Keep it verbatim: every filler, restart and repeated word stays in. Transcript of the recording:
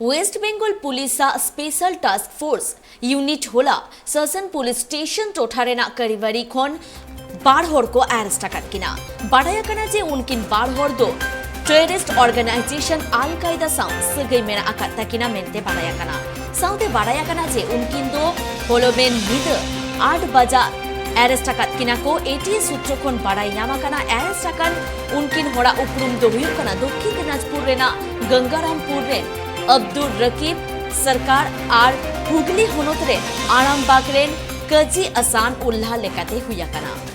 West Bengal police ᱟᱜ special task force unit ᱦᱚᱞᱟ ᱥᱟᱥᱚᱱ ᱯᱩᱞᱤᱥ ᱥᱴᱮᱥᱚᱱ ᱴᱚᱴᱷᱟ ᱨᱮᱱᱟᱜ ᱠᱟᱨᱤᱵᱟᱨᱤ ᱠᱷᱚᱱ ᱵᱟᱨ ᱦᱚᱲ ᱠᱚ ᱟᱨᱮᱥᱴ ᱟᱠᱟᱫ ᱠᱤᱱᱟ᱾ ᱵᱟᱰᱟᱭ ᱟᱠᱟᱱᱟ ᱡᱮ ᱩᱱᱠᱤᱱ ᱵᱟᱨ ᱦᱚᱲ ᱫᱚ ᱴᱮᱨᱚᱨᱤᱥᱴ ᱚᱨᱜᱟᱱᱟᱭᱡᱮᱥᱚᱱ ᱟᱞ ᱠᱟᱭᱫᱟ ᱥᱟᱶ ᱥᱟᱹᱜᱟᱹᱭ ᱢᱮᱱᱟᱜ ᱟᱠᱟᱫ ᱛᱟᱹᱠᱤᱱᱟ ᱢᱮᱱᱛᱮ ᱵᱟᱰᱟᱭ ᱟᱠᱟᱱᱟ᱾ ᱥᱟᱶᱛᱮ ᱵᱟᱰᱟᱭ ᱟᱠᱟᱱᱟ ᱡᱮ ᱩᱱᱠᱤᱱ ᱫᱚ ᱯᱚᱞᱚᱢᱮᱱ ᱧᱤᱫᱟᱹ ᱟᱴ ᱵᱟᱡᱟᱜ ᱟᱨᱮᱥᱴ ᱟᱠᱟᱫ ᱠᱤᱱᱟ ᱠᱚ᱾ ᱮᱴᱤ ᱥᱩᱛᱨᱚ ᱠᱷᱚᱱ ᱵᱟᱰᱟᱭ ᱧᱟᱢ ᱟᱠᱟᱱᱟ, ᱟᱨᱮᱥᱴ ᱟᱠᱟᱱ ᱩᱱᱠᱤᱱ ᱦᱚᱲᱟᱜ ᱩᱯᱨᱩᱢ ᱫᱚ ᱦᱩᱭᱩᱜ ᱠᱟᱱᱟ ᱫᱚᱠᱠᱷᱤᱱ ᱫᱤᱱᱟᱡᱽᱯᱩᱨ ᱨᱮᱱᱟᱜ ᱜᱚᱝᱜᱟᱨᱟᱢᱯᱩᱨ ᱨᱮᱱ ᱟᱵᱫᱩᱨ ᱨᱟᱠᱤᱵ ᱥᱚᱨᱠᱟᱨ ᱟᱨ ᱦᱩᱜᱽᱞᱤ ᱦᱚᱱᱚᱛ ᱨᱮ ᱟᱨᱟᱢᱵᱟᱜᱽ ᱨᱮᱱ ᱠᱟᱡᱤ ᱟᱥᱟᱱ ᱩᱞᱞᱟᱦ ᱞᱮᱠᱟᱛᱮ ᱦᱩᱭ ᱟᱠᱟᱱᱟ᱾